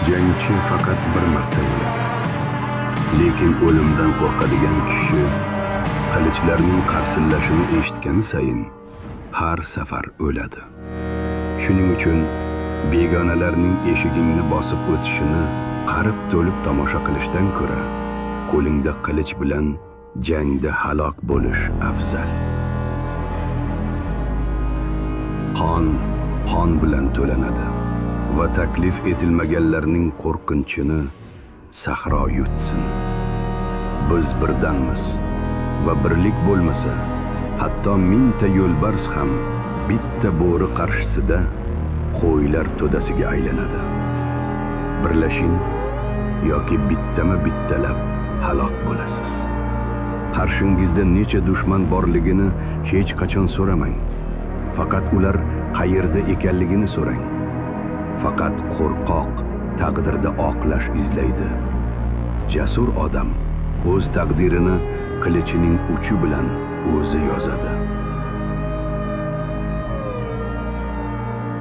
Jangchi faqat bir marta o'ladi. Lekin o'limdan qo'rqadigan kishi qilichlarning qarsillashini eshitgani sayin har safar o'ladi. Shuning uchun begonalarning eshigingni bosib o'tishini qarib to'lib tomosha qilishdan ko'ra, qo'lingda qilich bilan jangda halok bo'lish afzal. Qon qon bilan to'lanadi va taklif etilmaganlarning qo'rqinchini sahro yutsin. Biz birdanmiz va birlik bo'lmasa, hatto mingta yo'lbars ham bitta bo'ri qarshisida qo'ylar to'dasiga aylanadi. Birlashing yoki bittama bittalab halok bo'lasiz. Qarshingizda necha dushman borligini hech qachon so'ramang. Faqat ular qayerda ekanligini so'rang. Faqat qo'rqoq taqdirda oqlash izlaydi. Jasur odam o'z taqdirini qilichining uchi bilan o'zi yozadi.